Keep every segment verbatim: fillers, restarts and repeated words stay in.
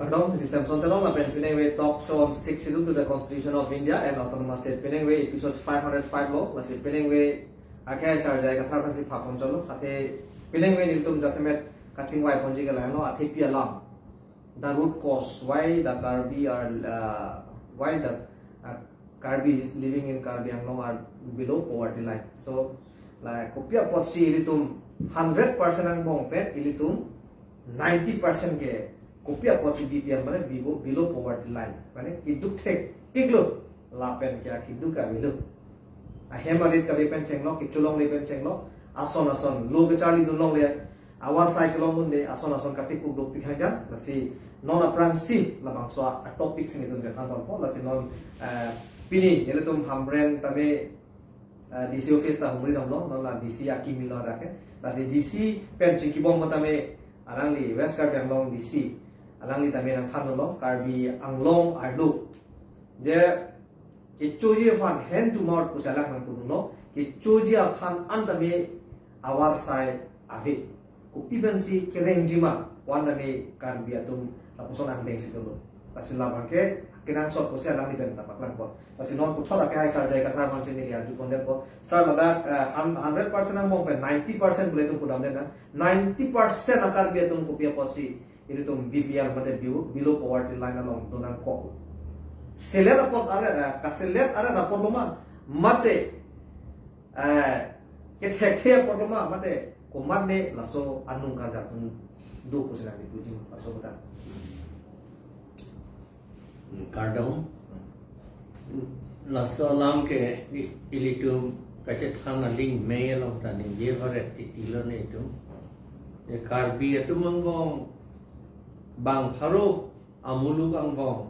Kardom, neli Samson Teron lapen piningve talk show on six schedule to the Constitution of India and Autonomous State piningve episode five hundred five lo, lasi piningve akhei Sarjai Kathar aphansi phapon cholo, athe piningve nelitum jasemet kachingvai ponji ke lahenlo, athepi alam. The root cause why the Karbi are, uh, why the, uh, Karbi is living in Karbi Anglong are below poverty line. So, la kopi apotsi ilitum hundred percent angbong pen ilitum ninety percent ke kopi apotsi B P L mane below, below poverty line. Mane keduk thektiklo lapen ke akeduk avelo. Ahem arit kave pen chenglo, kecholongle pen chenglo, ason ason lo kecharlidun longle, avarsai kelong dunde, ason ason katipuk dopik hangjan, lasi non aphrangsi labangso a-topic si nelitum chethan ponpo, lasi non, eh, pini nelitum Hamren tame, eh, D C office ta humri damlo, non la D C akimi lo dak ke. Lasi D C pen chingkibom tame alangli West Karbi Anglong D C, alangli tame nangthanlo, Karbi Anglong arlo je kechoji aphan hand to mouth pusi alang nangpudunlo, kechoji aphan an tame avarsai ave. Kopi pensi kerengji ma, wan tame Karbi atum lapuson angdeng si dolo. Lasi labang ke kenangsot pusi alangli pen ta paklangpo. Lasi non puthot akhei Sarjai Kathar aphansi neli arju pondetpo. Sir, ladak, eh, hun-, hundred percent angbong pen ninety percent pule itum pudamde na. Ninety percent a-Karbi atum kopi apotsi ilitum B P L mate below, below poverty line along donangkok. Selet apot are, eh, kaselet are apotlo ma, mate, eh, kethekthe apotlo ma, mate komatne laso anung karjap atum do pusi nangkipuji laso kota. Kardom. Laso alam ke i-, ilitum kachethan aling mei along ta ningje varet titilo nelitum. E Karbi atum angbong bang pharo amuluk angbong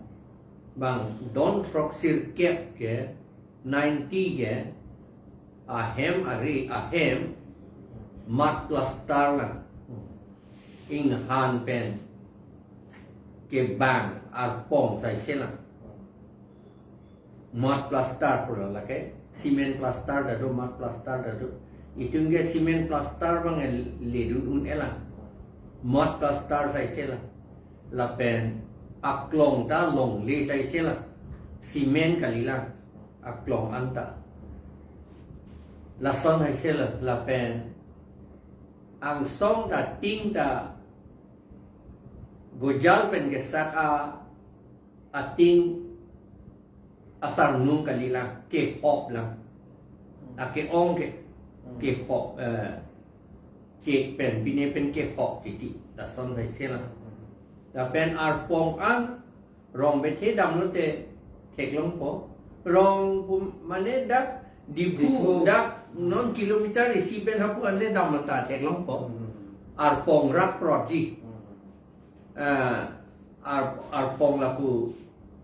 bang don throksirkep ke ninety ke ahem ari ahem mud plaster lang. Inghan pen kebang arpong saise lang. Mud plaster pulo lake, cement plaster ta do, mud plaster ta do. Itum ke cement plaster abang le-, ledun un-e lang. Mud plaster saise lang. Lapen aklong ta longle saise lang. Cement kali lang aklong anta. Lason saise lang, lapen angsong ta ting ta gojal pen kesak a, ating asarnung kali lang, kehop lang. Ake-ong ke, kehop, eh, chek pen, bine pen kehop titi, lason saise lang. Lapen arpong an, rong bethe damlote theklongpo. Rong pu-, mane dak Diphu, Diphu. Dak non kilometer isi pen hapu anle damta theklongpo. Hmm. Arpong rakprotji. Hmm. Ah, ar-, arpong lapu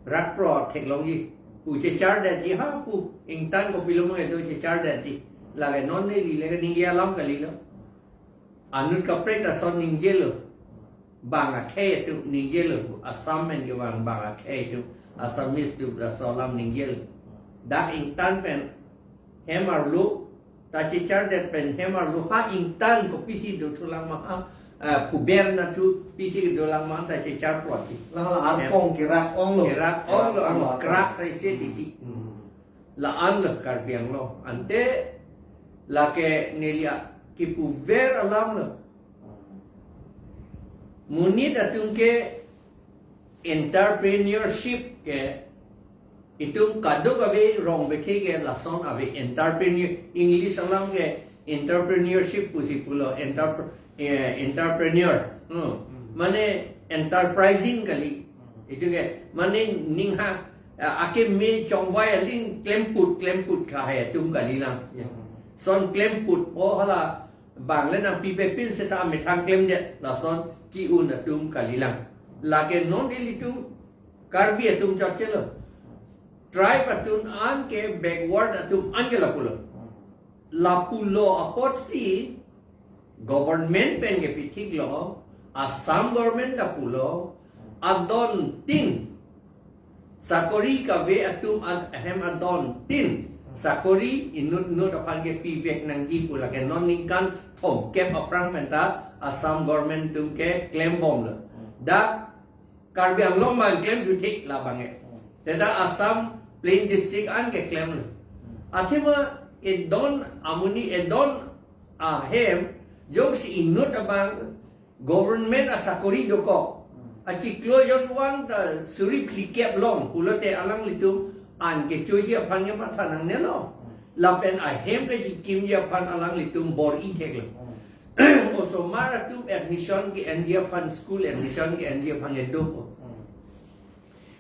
rakprot theklongji. Pu chechardetji hapu. Ingtan kopilo mang edo chechardetji. Lake non neli lake ningje alam kalilo. Anut kaprek ason ningjelo. Bang akhei atum ningjelo. Assam pen kevang bang akhei atum, Assamese atum laso alam ningjelo. Dak ingtan pen hem arlo ta chechardet pen hem arlo ha ingtan kopisi dothulang ma ha, eh, phuber nathu pisi dolang ma ta checharprotji. Lahala arpong kerak-onglo. Kerak-onglo, kerak-onglo, ang arpong. Krak saise titi. Hmm. La-an lo Karbi Anglong. Ante lake neli a kipuver alam lo. Monit atum ke entrepreneurship ke itum kadokave rong bethe ke lason ave entrepreneur, English alam ke entrepreneurship pusi pulo, entrep-, eh, entrepreneur. Hmm. Hmm. Mane enterprising kali. Hmm. Itum ke, mane ning ha, eh, akeme chongvai aling klemput, klemput kahai atum kali lang. Ya. Hmm. Son klemputpo hala bang le nangpipe pin seta methang klemdet, lason ki-un atum kali lang. Lake non ilitum Karbi atum chotchelo. Tribe atum an ke backward atum an ke lapulo. Lapulo apotsi government pen kepithiklo, Assam government ta pulo, adontin, sakori kave atum ad-, ahem adontin sakori inut inut aphan kepivek nangji pu lake non ningkan thomkep aphrang pen ta Assam government atum ke klembomlo. Dak Karbi Anglong abang klemthu thik labang ke. Hmm. Teta Assam plain district an ke klemlo. Hmm. Athema edon amonit edon ahem jongsi inut abang government asakori dokok. Hmm. Achiklo jonvang ta suri phlikep long pulote alanglitum an kechoji aphan kematha nangnelo. Hmm. Lapen ahem kachikimji aphan alanglitum bor-i theklo. Hmm. Osomar atum admission ke-enji aphan, school admission ke-enji aphan kedo. Hmm.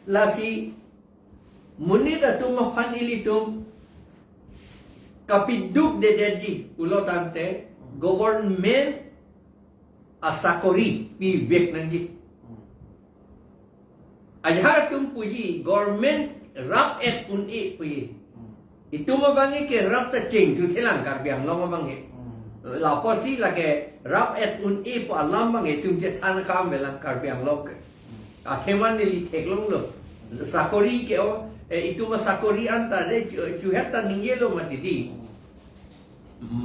Lasi monit atum aphan ilitum kapidukdedetji pulo tangte government asakori pivek nangji. Hmm. Ajahak atum puji government rap-et un-e puji. Hmm. Itum abang ke rap ta chingthuthelang Karbi Anglong abang ke. Hmm. Lapusi lake rap-et un-e pu alam abang itum chethan akam avelang Karbi Anglong ke. Hmm. Athema neli theklonglo. Sakori ke o, eh, itum asakori anta de chu-, chuhet ta ningjelo mati di. Hmm.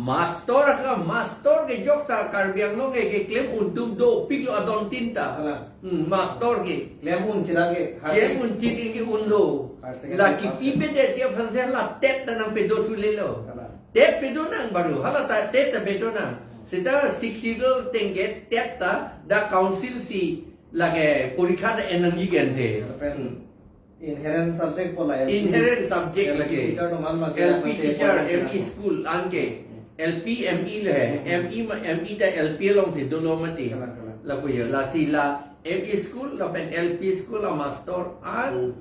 Mastor ka, mastor kejok ta Karbi Anglong ke keklem un atum dopiklo adon tin ta. Kalang. Hmm, mastor ke. Klem un chila ke. Klem un chit ke unlo. Higher secondary lake pass pipedet aphansi la TET ta nangpedothulelo. Kalang. TET pedonang baru. Hala ta TET ta pedonang. Seta Sixth Schedule ateng ke TET ta dak council si lake porikha ta en nangji ke ante. Lapen hmm. Inherent subject pu la L P. Inherent subject L P lake. Teacher atum an ma ke L P masih teacher, pura M E pura. School anke. Hmm. L P, M E le. Hmm. M E ma, M E ta L P alongsi dolo mati. Kalang, kalang. Lapu yo, lasi la M E school, lapen L P school amastor an, hmm,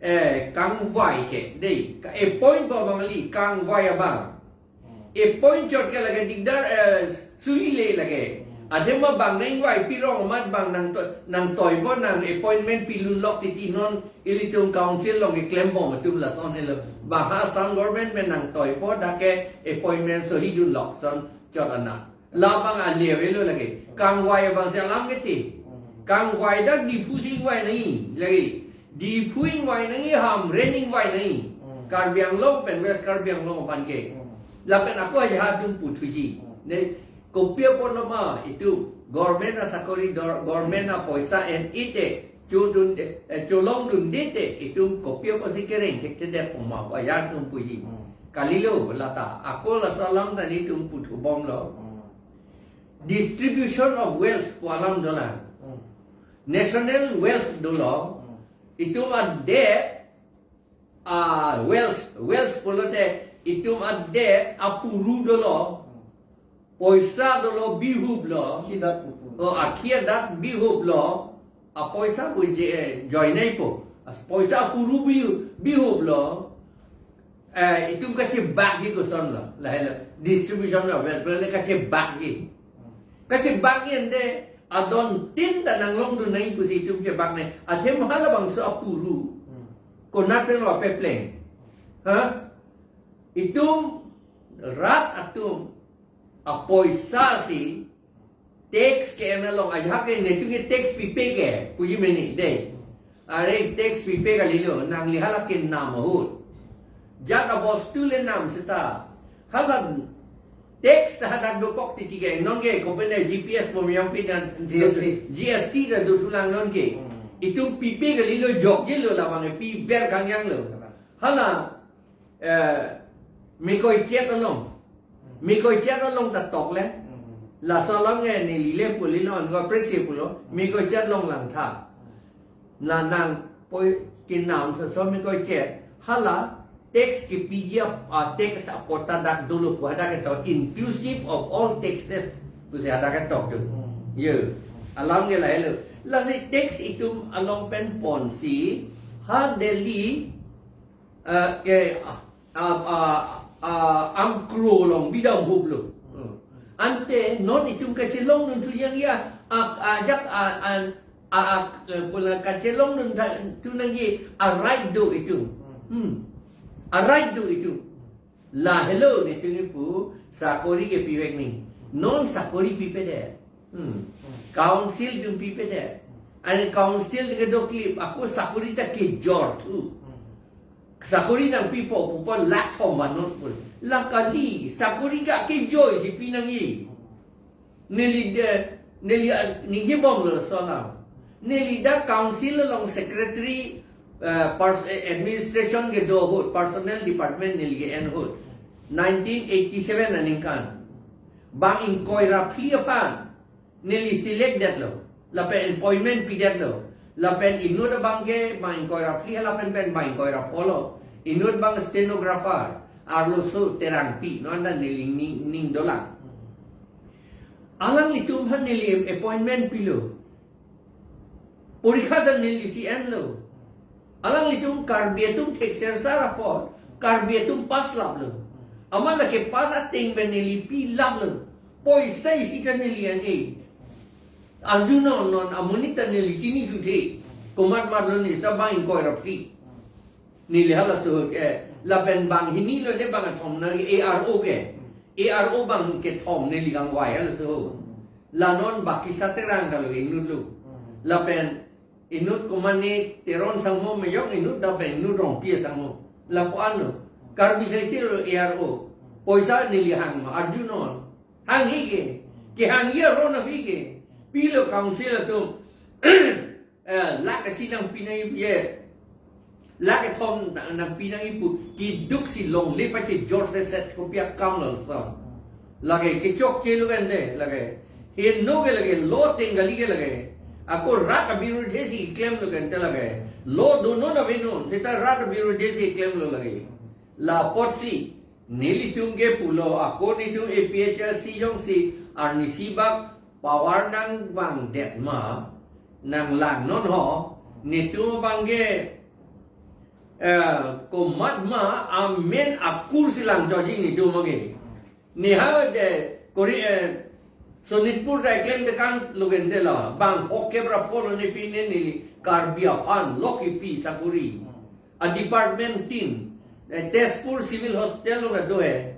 eh, kangvai ke, dei, ka-appoint abang kali, kangvai abang. Hmm. Appoint chot ke lake dikdar, eh, suli le lake. Hmm. Athema bang nangvai pirong amat bang nangto-, nangtoipo nang appointment pilunlok titi non ilitum council along keklembom atum lason helo. Bang ha Assam government pen nangtoipo dak ke appointment sohidunlok son chot ana. Labang ale avelo lake. Kangvai abangsi alam kethe. Hmm. Kangvai dak Diphu si ingvai nangji lake. Diphu ingvai nangji, Hamren ingvai nangji. Hmm. Karbi Anglong pen West Karbi Anglong aphan ke. Hmm. Lapen ako ajahak atum puthuji. Hmm. Ne, kopi apotlo ma itum government asakori dor-, government apoisa en-e te, chodun, eh, cholongdunde te, itum kopi apotsi kereng thekthedet pu ma pu ajahak atum puji. Hmm. Kalilo lata, ako laso alam ta nelitum puthubomlo. Hmm. Distribution of wealth pu alam dolang. Hmm. National wealth dolo. Hmm. Itum adet, ah, wealth, wealth pulote itum adet apuru dolo. Hmm. Poisa dolo, bihuplo. Akhi adat pupun. Oh, akhi adat bihuplo. Apoisa pu je, eh, joinai po. As poisa apuru bihu-, bihuplo. Eh, itum kachebakji kosonlo. Lahelo. Distribution of wealth. Lahelo kachebakji. Hmm. Kachebakji ante adon tin ta nanglongdun nangji pusi itum chebak nangji. Athema halabangso apuru. Hmm. Konat pen lo pepleng. Ha? Itum rat atum apoisa si tax ke-en along ajahak ke netum ke tax pipe ke puji meni dei. Are tax pipe kalilo, nangli hala kenam ahut. Jat abostu le nam seta. Hala tax ta hadak dokok titi ke non ke, kopine G P S pom yang pi dan G S T. G S T ta dothulang non ke. Hmm. Itum pipe kalilo, jokjelo labang ke piver kangjanglo. Hala eh, mekoichet along. Mekoichet along ta tok le. Hmm. Laso along ke neli le pulilo, anko priksi pulo. Mekoichet along langtha. La nangpoi kenam so, so mekoichet. Hala tax kepiji ap-, ah, tax apot ta dak dolo pu hadak ketok, inclusive of all taxes pusi hadak ketok tu. Hmm. Ye. Alam ke lahelo. Lasi tax itum along pen ponsi ha Delhi ah, ke, ah, ah, ah, ah, angkro along bidam huplo. Hmm. Ante non itum kachelongdun thu yang ya, ah, ah, ajak, ah, ah, ah, ah, eh, pula kachelongdun tha-, thu nangji, ah, right do itum. Hmm. Ah, right do itum. Lahelo netum kipu sakori kepivek nangji. Non sakori pipedet. Hmm. Council atum pipedet. Ani council atum kedoklip, ako sakori ta kejor thu. Sakori nangpipo pupo lakh thom manut pun. La kali, sakori ke kejoi si pi nangji. Neli de, neli, ah, ningjebomlo laso alam. Neli dak council along secretary, eh, pers-, eh, administration kedo ahut, personnel department neli ke-en ahut. Nineteen eighty-seven aningkan. Bang ingkoi ra phli aphan neli select detlo. Lapen appointment pidetlo. Lapen inut abang ke bang ingkoi ra phli lapen pen bang ingkoi ra pho lo. Inut bang stenographer, arloso Terangpi, non anta neli ning, ning dolang. Alanglitum aphan neli appointment pilo. Porikha ta neli si enlo. Alanglitum Karbi atum thekser sar apot, Karbi atum pass laplo. Amat lake pass ateng pen neli pi laplo. Poisa isi ta neli an-e. Arjunon, non amonit ta neli chinithu the. Komat matlo ne, sa bang ingkoi ra phli. Neli halaso ke, lapen bang hini lo ne bang kethom na A R O ke. A R O bang kethom neli kangvai halaso. La non baki sa Terang kalo inut lo. Lapen inut komatne Teron sangmo mejok inut lapen inut Rongpi sangmo. Lapu-an lo. Karbi sai si lo A R O. Poisa neli hang ma arjunon. Hanghe ke. Kehangji aron aphi ke. Pilo council atum. Eh, lakh isi nangpi nangji pu ye. Lakh kethom nang, nangpi nangji pu. Keduk si longle pachejor set set kopi akam lo sa. Lake kechokche lo kan de, lake. Heno ke lake, law ateng kali ke lake. Ako rat abirudhe si klemlo kan de lake. Law donon avenon, seta rat abirudhe si klemlo lake. Lapotsi, nelitum ke pulo, ako netum A P H L C jongsi, arnisi bak power nangvangdet ma, nanglangnon ho, netum abang ke, eh, komat ma, amen akur si langchoji netum abang ke. Neha de, kori, eh, Sonitpur ta keklem tekang lo kan de la, bang phokep ra pho lo ne pi ne neli, Karbi aphan, lok ipi sakuri. A department tin, eh, Tezpur Civil Hospital along ta do he,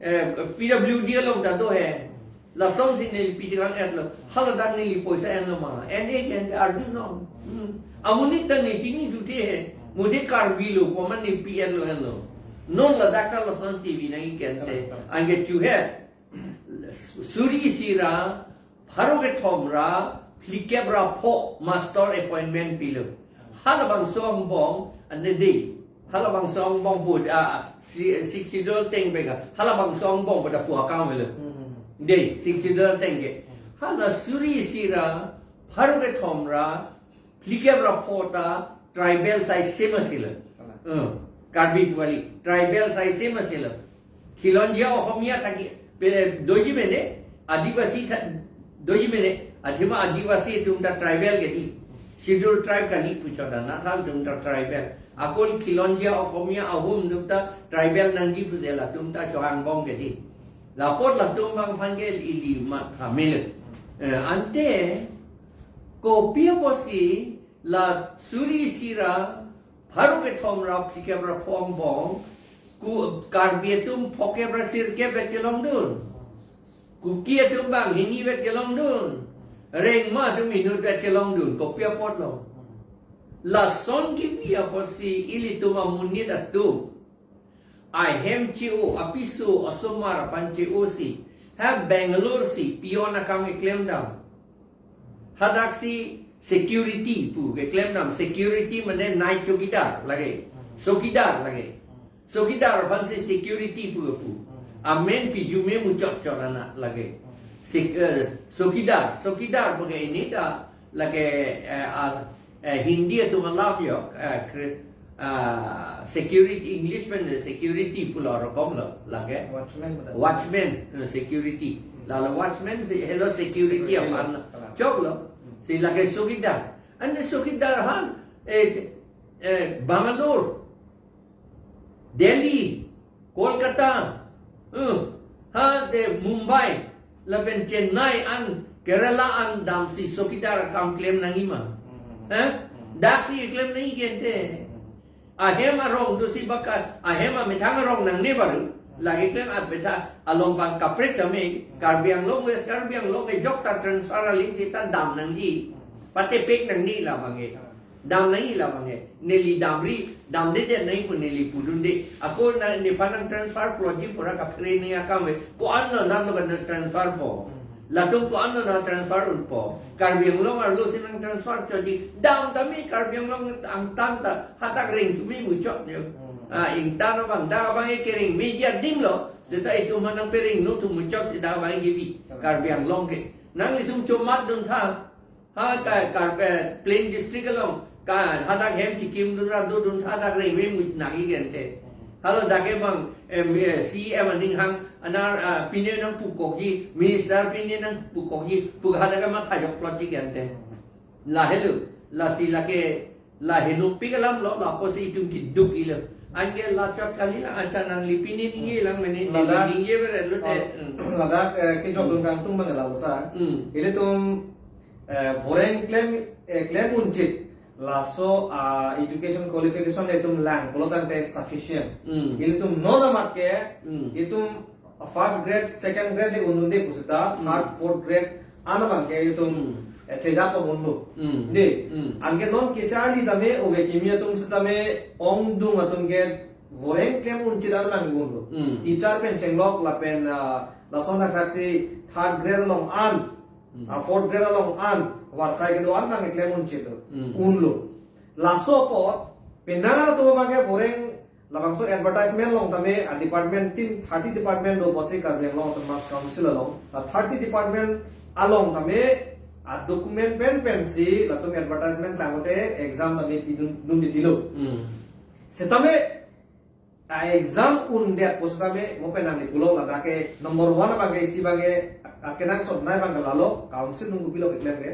eh, P W D along ta do he, lasonsi neli pi tekang et lo, haladak neli poisa enlo ma, en-e ke en arjunon. Hmm. Amonit ta ne chinithu the he, muthe Karbi lo, komat ne pi et lo en lo. Non ladak ta lasonsi vi nangji ke ante, anke chu he, suri isi ra, pharo kethom ra, phlikep ra pho master appointment pilo. Halabangso angbong, ante de. Halabangso angbong pu, ah, si, Sixth Schedule ateng pen ke. Halabangso angbong pu ta pu akam avelo. Hmm. De, Sixth Schedule ateng ke. Hala suri isi ra, pharo kethom ra, phlikep ra pho ta tribal sai same asilo. Kalang. Hmm. Karbi pu kali. Tribal sai same asilo. Khilonjia Ohomia thaki, pele doji mene, Adivasi tha-, doji mene, athema Adivasi atum ta tribal ke di. Schedule tribe kali pu chot ta, Nathal atum ta tribal. Akol Khilonjia Ohomia ahum atum ta tribal nangji pu je latum ta chohangbong ke di. Lapot latum abang aphan ke ili ma khamil. Eh, ante, kopi apotsi la suri isi ra, pharo kethom ra, phlikep ra pho angbong, ku Karbi atum phokep ra sirkep vet kelongdun. Kuki atum bang hini vet kelongdun. Rengma atum inut vet kelongdun. Kopi apotlo. Lason kebi apotsi ilitum amonit atum ahem che-o, apiso, asomar aphan che-o si. Ha Bangalore si, peon akam keklem dam. Hadaksi security pu keklem dam. Security mane night chowkidar lake. Chowkidar lake. Chowkidar aphan si security pu pu. Amen pijume muchot chot ana lake. Sek-, eh, chowkidar, chowkidar pu ke ini ta lake, eh, ah, eh, Hindi atum alam jo, eh, kre-, ah, security, English pen security pulo rokom lo, lake. Watchman pu ta. Watchman, eh, security. Hmm. Lalo watchman si, helo security. Security aphan lo. Kalang. Choklo. Hmm. Si lake chowkidar. Ante chowkidar aphan, eh, eh, Bangalore, Delhi, Kolkata, eh, ha de Mumbai, lapen Chennai an, Kerala an damsi chowkidar akam klem nangji ma. Hmm. Eh? Hmm. Daksi klem nangji ke ante. Hmm. Ahem arong dosi bakat, ahem amethang arong nangne baru. Lake klem apetha along bang kaprek kami, Karbi Anglong, West Karbi Anglong kejok ta transfer aling sita dam nangji. Patepek nangji labang ke. Dam nangji labang ke. Neli damri, damdedet nangji pu neli pudunde. Ako na nephan nang transfer plotji pura kaphere nangji akam ke. Ko-an lo, nang lo kan transfer po. Latum ko-an lo nang transfer unpo. Karbi Anglong arlo si nang transfer chotji. Dam tame Karbi Anglong angtan ta hadak reng tumi muchot yo. Hmm. Ah, ingtan abang, dak abang e kereng media dim lo. Seta itum ha nang pereng no tu muchot si dak abang e kebi. Hmm. Karbi Anglong ke. Nanglitum chomat dun tha. Ha ka Karbi Plain District along. Ka hadak hem kikim dun ra do dun tha dak reng me muchot nang i gente. Halo dak ke bang, em, eh, C M aning hang, anar, ah, pine nang pukokji, minister pine nang pukokji, puk hadak ke matha jokplotji gente. Lahelo, lasi lake, lahenopik alam lo, lapusi itum kiduk ilo. Anke la chot kali la, acha nangli pine ningje lang mene, ladak, ningje bere lo te. Oh, hmm. Ladak, eh, kejok dun kangtung bang lalo sir. Hmm. Ilitum, eh, voreng klem, eh, klem unchit. Laso, ah, education qualification le itum lang pulo tangte sufficient. Hmm. Ilitum non amat ke, Hmm. itum first grade, second grade le un-unde pusita, Hmm. third, fourth grade an abang ke itum, Hmm. eh, cheja pon unlo. Hmm. Dei, Hmm. anke non kecharli tame, ove kimi atum sitame, ongdung atum ke, voreng klem unchit an abang ke unlo. Hmm. Teacher pen chenglok lapen, ah, lason thakthak si third grade along an, Hmm. ah, fourth grade along an, varsai kedo an abang ke klem unchit lo. Hmm. Unlo. Laso apot, penang atum abang ke voreng labangso advertisement along tame, ah, department tin thirty department do pusi Karbi Anglong Autonomous Council along. Ah, thirty department along tame, ah, document pen pensi latum advertisement lang te exam tame pidun dun ditilo. Hmm. Setame, ah, exam undet pusitame mo pen nangli pulo ladak ke number one abang ke isi abang ke, ah, kenangsot nai abang ke lalo, council nung kopilo keklem ke.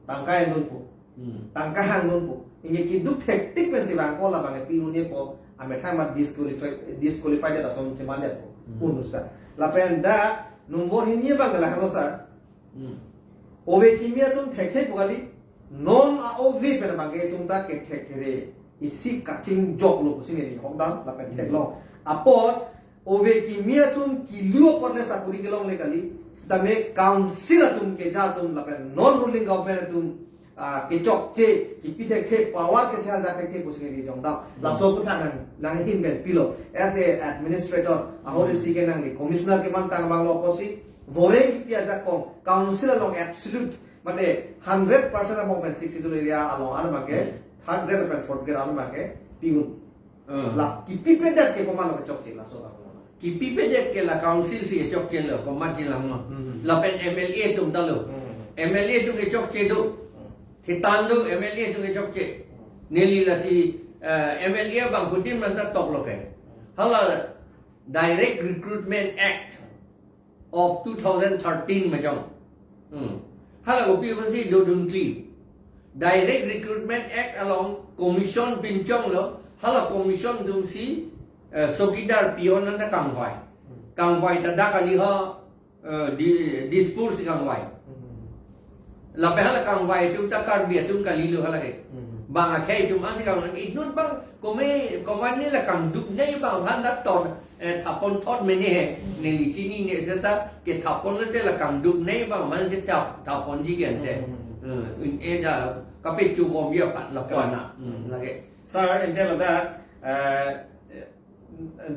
Tangka en dunpo. Hmm. Tangka hang dunpo. Anke kiduk thektik pensi vangpo labang ke pi un-epo. Amethang mat disqualify, disqualified ason chemandet po. Hmm. Un usta. Lapen dak number hini abang ke lahelo sir. Hmm. Ove kimi atum thekthe pu kali. Non a-ove pen abang ke itum ta kethek kere. Isi kachingjok lo pusi neli hokdam lapen Hmm. theklong. Apot ove kimi atum kilu apot le sakuri kelongle kali, sitame council atum keja atum lapen non ruling government atum, ah, kechokche, kipi thekthe, power kecheharjak thekthe pusi neli jongdam. Hmm. Laso aphuthak nang, nanghin pen pilo. As a administrator, ahori Hmm. si ke nangli commissioner keman tang abang lo pusi, voreng kipi ajakong, council along absolute, mate hundred percent abang pen Sixth Schedule area along an abang ke, Hmm. third grade pen fourth grade an abang ke, pi un. Hmm. La kipipedet ke komat lo kechokche laso abang. Kipipedet ke la council si kechokche lo, komatji lang ma. Hmm. Lapen M L A atum ta lo. Hmm. M L A atum kechokche do. Hmm. Thitan do M L A atum kechokche. Hmm. Neli lasi, eh, M L A abang putin man ta tok lo ke. Hala Direct Recruitment Act of two thousand thirteen majong. Hmm. Hala kopi pusi dodun kli. Direct Recruitment Act along commission pinchong lo, hala commission atum si, eh, sokidar peon anta kangvai. Kangvai ta dak kali ha, eh, di, Dispur si kangvai. Hmm. Lapen hala kangvai atum ta Karbi atum kali lo hala ke. Hmm. Bang akhei atum ansi kangvai. Inut bang kome, komatne la kangduk nei bang han dak ton, eh, thapon thot mene he. Hmm. Neli chinine seta kethapon lote la kangduk nei bang man ke thap, thaponji ke ante. Hmm. Eh, un-e ta kapechobomji aphan la Hmm. kona. Hmm, lake. Sir, ante ladak, eh,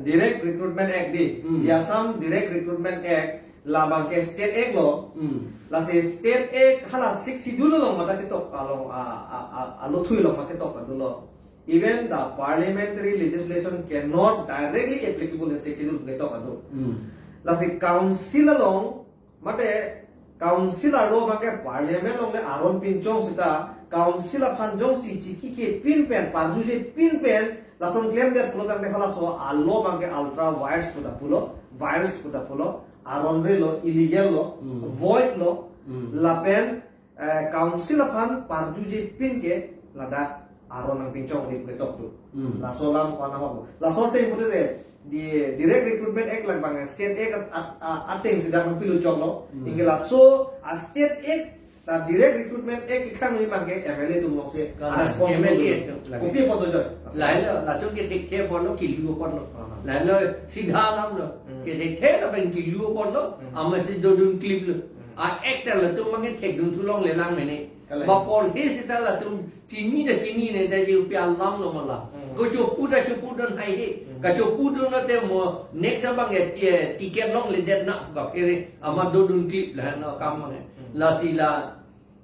Direct Recruitment Act dei. Hmm. Di Assam Direct Recruitment Act labang ke State Act lo. Hmm. Lasi State Act hala Sixth Schedule along mate ketok along a, a, a, alothoi along mate ketok adu lo. Even the parliamentary legislation cannot directly applicable in Sixth Schedule ketok adu. Hmm. Lasi council along mate council arlo abang ke parliament along le aron pinchong seta council aphan jongsi chikike pin pen, parjuje pin pen, lason klemdet pulo tangte halaso arlo abang ke ultra vires pu ta pulo, vires pu ta pulo, aron re lo, illegal lo, Hmm. void lo, Hmm. lapen, eh, council aphan parjuje pin ke ladak aron nangpinchong ni pu ketok tu. Hmm. Laso alam ko-an ahok lo. Laso ateng pulote di Direct Recruitment Act labang State Act at, at, at, ateng si dak nangpilu chok lo. Hmm. Anke laso a State Act ta Direct Recruitment Act kekhang ni abang ke M L A atum along si Ka a responsible M L A lo. atum lake. Kopi apot dojoi? Lahelo, latum kethekthe apot lo, kilu apot lo. Ah. Lahelo, sidha alam lo. Hmm. Kethekthe lapen kilu apot lo, Hmm. amatsi dodun klip lo. Hmm. A Act ta latum abang ke thekdun thu longle lang mene. Kalang. Ba porhe seta latum chini ta chinine, ta je upi alam lo mala. Hmm. Ko chopu ta chopudun hai he. Hmm. Ka chopudun lote mo next abang e, eh, ticket longledet na ka phere ama dodun klip la no kam mane. Hmm. Lasi la,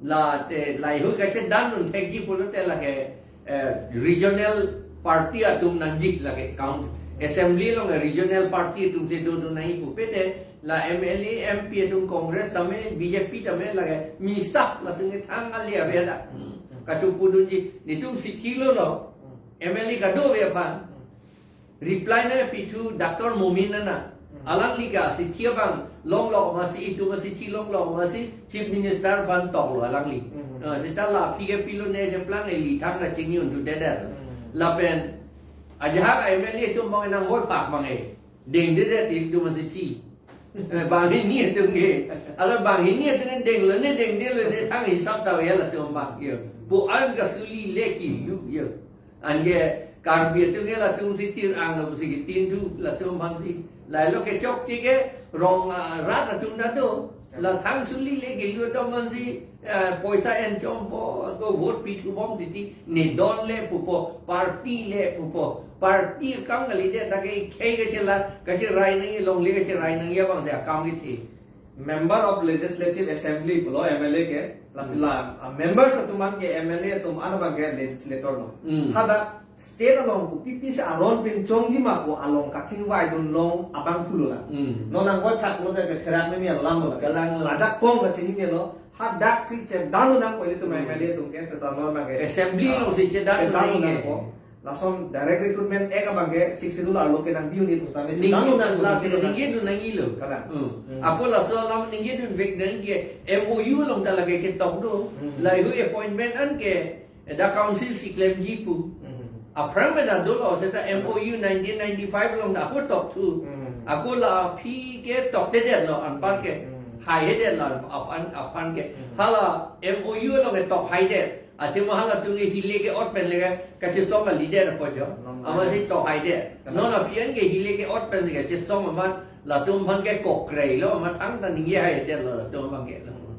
la te laheihui kachedandun thekji pulote lake, eh, regional party atum nangji lake count-, assembly along regional party atum si dodun nangji pu pete la M L A, M P atum Congress tame, B J P tame lake misap latum ke thang ali ave da. Hmm. Kachopudunji, netum sithi lo lo. Hmm. M L A kadokave aphan. Hmm. Reply nangpithu Doctor Momin Nana. Hmm. Alangli ke sithi abang longlok masi, itum sithi longlok masi Chief Minister aphan toklo alangli. Hmm. Ah, seta la aphi ke pilone cheplang eli thang kachini untu deder. Hmm. Lapen ajahak M L A atum bang nang hoi pak bang e. Dengdedet itum sithi. Eh, banghini atum ke. Ala banghini atum denglo ne, dengdelo ne, thang hisap ta ya latum bang yo. Pu an kasuli le kilu yo. Anke Karbi atum ke latum si tir ang lo si kitin thu latum bang si. Lahelo kechokche ke rong, ah, rat atum ta do. La thang suli le kilu atum bang si. Eh, poisa enchompo, ko vote pithu bom titi, ne don le pupo, party le pupo, party akam kalidet, ta ke khei kachelar, kacherai nangji, longle kacherai nangji abang si akam kethe. Member of Legislative Assembly pulo M L A ke, lasi la, ah, members atum an ke M L A atum an abang ke legislator lo. Hmm. Hadak state along kopi pisi aron pen chongji ma pu along kachingvaidun long abang pulo la. Hmm. Non nangvoi phak lo ta ke therak meme alam lo la. Kalang lo. Ajak kong kachini lo. Hadak si chedandun nangpo ilitum, hmm, M L A atum ke seta non abang ke. Assembly, ah, along si chedandun, chedandun nangji nangpo. Lason Direct Recruitment Act abang ke Sixth Schedule arlo ke nangbi un-e pu tame, ningje chedandun nang, laso ningjedun nangji lo. Kalang. Hmm. Hmm. Ako laso alam ningjedunvek nangji ke M O U along ta lake ketok do. Hmm. Laheihui appointment an ke, eh, da council si klemji pu. Hmm. Aphrang mena dolo seta M O U nineteen ninety-five along ta ako tokthu. Hmm. Ako la aphi ke toktedet lo anpar ke. Hmm. Haihedet lo aphan, aphan ke. Hmm. Hala M O U along ke tok haidet. Athema halatum ke hile ke-ot pen le kachesong kalidet apo jo. Long, ama si tok haidet. Kalang. Non aphi an ke hile ke-ot pen le kachesong amat latum aphan ke kokrei lo, amat thangta ningje haidet lo latum aphan ke lo. Hmm.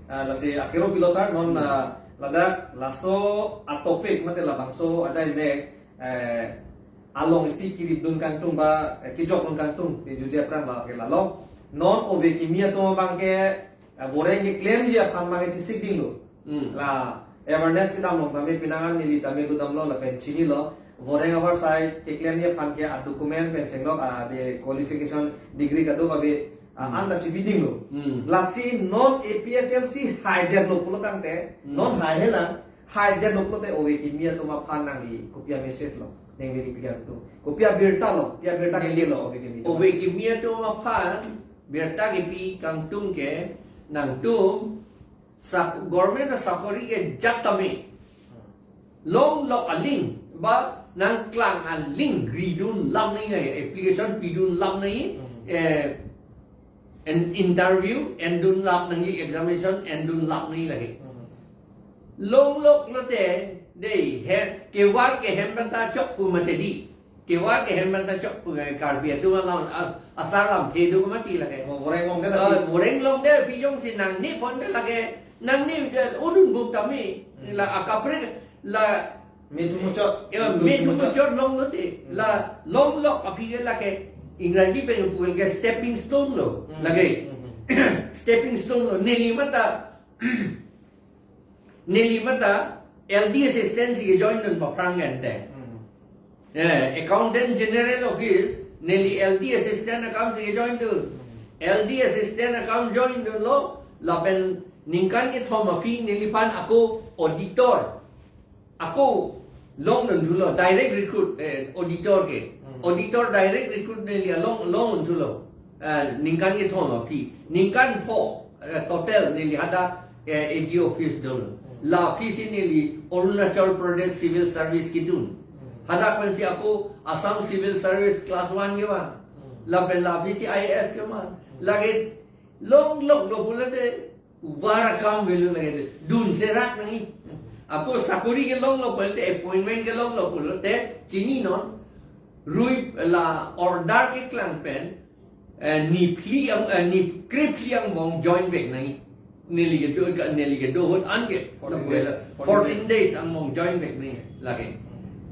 Ah, lasi akhiro pilo sar, non, hmm, ah, ladak laso a-topic mate labangso ajai mek, eh, along isi kiripdun kangtung ba, eh, kijokdun kangtung, pejuje aphrang la ke lalo. Non ove kimi atum abang ke, eh, voreng keklemji aphan abang ke chesik dinglo. Hmm. La awareness kedam long tame penang an neli tame kedam lo lapen chinilo. Voreng avarsai keklemji aphan ke a-document pen chenglok, a, de qualification degree kadokave, a, hmm, an ta chibi dinglo. Hmm. Lasi non A P H L C haidetlo pulo tangte, hmm, non haihelang, haidetlo pulote ove kimi atum aphan nangli kopi a-message lo, neng veri pigan tu. Kopi abirta lo, pi abirta, neli, kilo ove kimi atum. Ove kimi atum aphan birta kepi kangtung ke nangtum sak-, government asakori ke jat tame longlok aling, ba nangklang aling ridun lam nangji, application pidun lam nangji, hmm, eh, an interview endun lam nangji, examination endun lam nangji lake. Hmm. Longlok lote, dei, he, kevar ke hem pen ta chok pu mate dei. Kevar ke hem pen ta chok pu, eh, Karbi atum alam, a-, asar lamthe do mati lake. Oh, voreng longdet, ah, lake. Voreng longdet, pijong si nangne pondet lake, nangne, eh, udun buk tame. Hmm. La akaprek, la methu muchot. Ya, methu muchot. Methu muchot longlote. Hmm. La longlok aphi ke lake, Ingraji pen pu ke stepping stone lo, hmm, lake. Hmm. Stepping stone lo, neli mata, neli mata L D assistant si ke-join dun aphrang ante. Hmm. Eh, Accountant General Office, neli L D assistant akam si ke-join dun. Hmm. L D assistant akam join dunlo, lapen ningkan kethom aphi neliphan ako auditor. Ako longdun thulo, direct recruit, eh, auditor ke. Hmm. Auditor direct recruit neli along, longdun thulo. Eh, ningkan kethom aphi. Ningkan pho, eh, total neli hadak, eh, A G office dolo. Hmm. La aphi si neli Arunachal Pradesh Civil Service kedun. Hmm. Hadak pensi ako Assam Civil Service class one kevang. Hmm. Lapen la aphi si I A S kevang. Hmm. Lake longlok lo pulote, uvar akam avelo lake, dun serak nangji. Ako sakori kelonglo pulote, appointment kelonglo pulote, chininon, rui la order keklang pen, eh, niphli ang, eh, ni krephli angbong join vek nangji. Neli kedo, neli kedo ahut anke fourteen days. Fourteen days angbong join back nangji lake.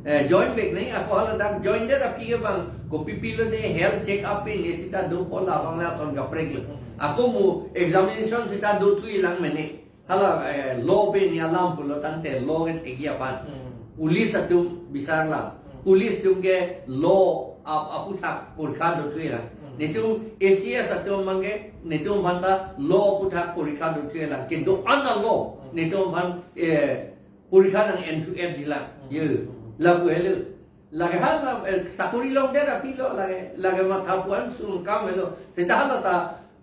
Eh, join back nangji, ako hala dak join det aphi ke bang, kopi pilo ne health check up pe ne sita dopo, labang lason kaprek lo. Ako mo examination sita do thulang mene. Hala, eh, law pe ne alam pulo tangte law ke thekji aphan. Hmm. Police atum bisar lang. Hmm. Police atum ke law ap-, aphuthak porikha do thulang. Hmm. Netum A C S atum abangke, netum aphanta law aphuthak porikha do thulang. Kedo-an a law, hmm, netum aphan, eh, porikha nang-en thu-etji lang. Hmm. Ye. Hmm. Lapu helo. Lake hala, eh, sakori longdet aphi lo lake, lake matha pu-an sung kam helo. Seta hala ta